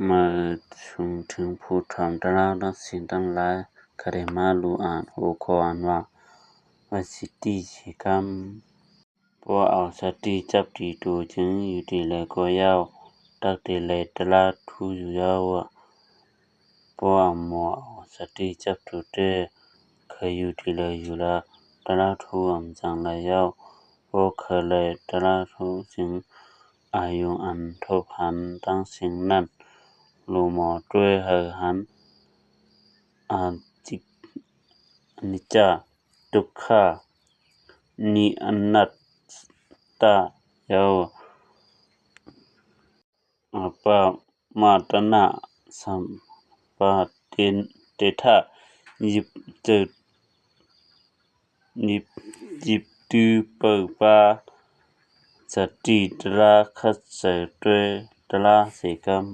ມາເຖິງ ເຖິງຜູ້ຖອມຕະລາງທັງສິ້ນທັງຫຼາຍ, ຂ້າໄດ້ມາລຸອ່ານຫົວຂໍ້ອັນວ່າ ໄວຊິຕີເສກຳ. ພວກເອົາສະຕິຈັບຕີໂຕ ຈຶ່ງຢູ່ທີ່ໃດກໍຢ່າວ, ຕັກແຕ່ໄລ່ຕະລາງທຸກຢູ່ຢ່າວ. ພວກເອົາໝໍເອົາສະຕິຈັບໂຕແຕ່, ໃຜຢູ່ທີ່ໃດຢູ່ລະ, ຕະລາງທຸກອຳຈັ່ງໄລ່ຢ່າວ. ພວກໃຜໄລ່ຕະລາງທຸກ ຈຶ່ງອາຍຸອັນທົບຫັນ. ດັ່ງເຊັ່ນນັ້ນ, ໂລໝໍດ້ວຍໄຫຫັນ ອາຈິ ອະນິດຈະ ທຸກຂະ ນິອະນັດຕະ ເຍົາ ອາປະມາຕະນະ ສຳປະເຕ ເຕທະ ຢິບເຈີ ຍິບ ຢິບຕື້ເປີປາ ສະຕິຕະລາງ ຂັດໃຈດ້ວຍຕະລາງເສກຳ.